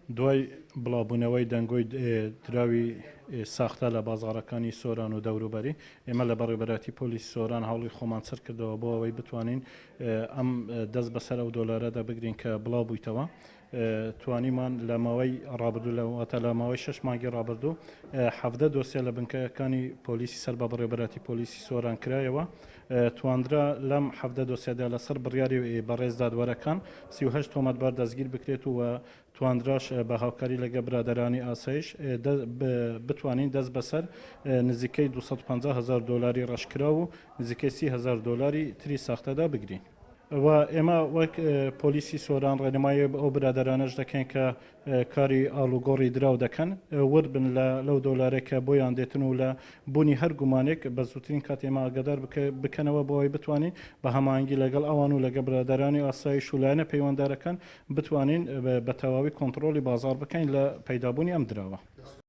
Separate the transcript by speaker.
Speaker 1: دوای بڵاوبوونەوەی دەنگۆی دراوی ساختە لە بازاڕەکانی سۆران و دەوروبەری، ئێمە لە بەڕێوەبەرایەتی پۆلیسی سۆران هەوڵی خۆمان چڕ کردەوە بۆ ئەوەی بتوانین ئەم دەست بەسەر ئەو دۆلارەدا بگرین کە بڵاو بوویتەوە. توانیمان لە ماوەی ڕابردوو لە واتە لە ماوەی شەش مانگی ڕابردوو 17 دۆسیە لە بنکەکانی پۆلیسی سەر بە بەڕێوەبەرایەتی پۆلیسی سۆران کرایەوە. توانرا لەم 17 دۆسیەدا لەسەر بڕیاری بەڕێز دادوەرەکان 38 تۆمەتبار دەستگیر بکرێت و توانراش بە هاوکاری لەگە برادەرانی ئاسایش بتوانین دەست بەسەر نزیکەی 250 هەزار دۆلاری ڕەشکراو و نزیکەی 30 هەزار دۆلاری تری ساختەدا بگرین. و ئێمە وەک پۆلیسی سۆران ڕێنمایی ئەو برادەرانەش دەکەین کە کاری ئاڵوگۆڕی دراو دەکەن ورد بن لە لەو دۆلارەی کە بۆیان دێتن و لە بوونی هەر گومانێک بە زووترین کات ئێمە ئاگادار بکەنەوە بۆ ئەوەی بتوانین بە هەماهەنگی لەگەڵ ئەوان و لەگەڵ برادەرانی ئاسایش و لایەنە پەیوەنددارەکان بتوانین بە تەواوی کۆنتڕۆڵی بازاڕ بکەین لە پەیدابوونی ئەم دراوە.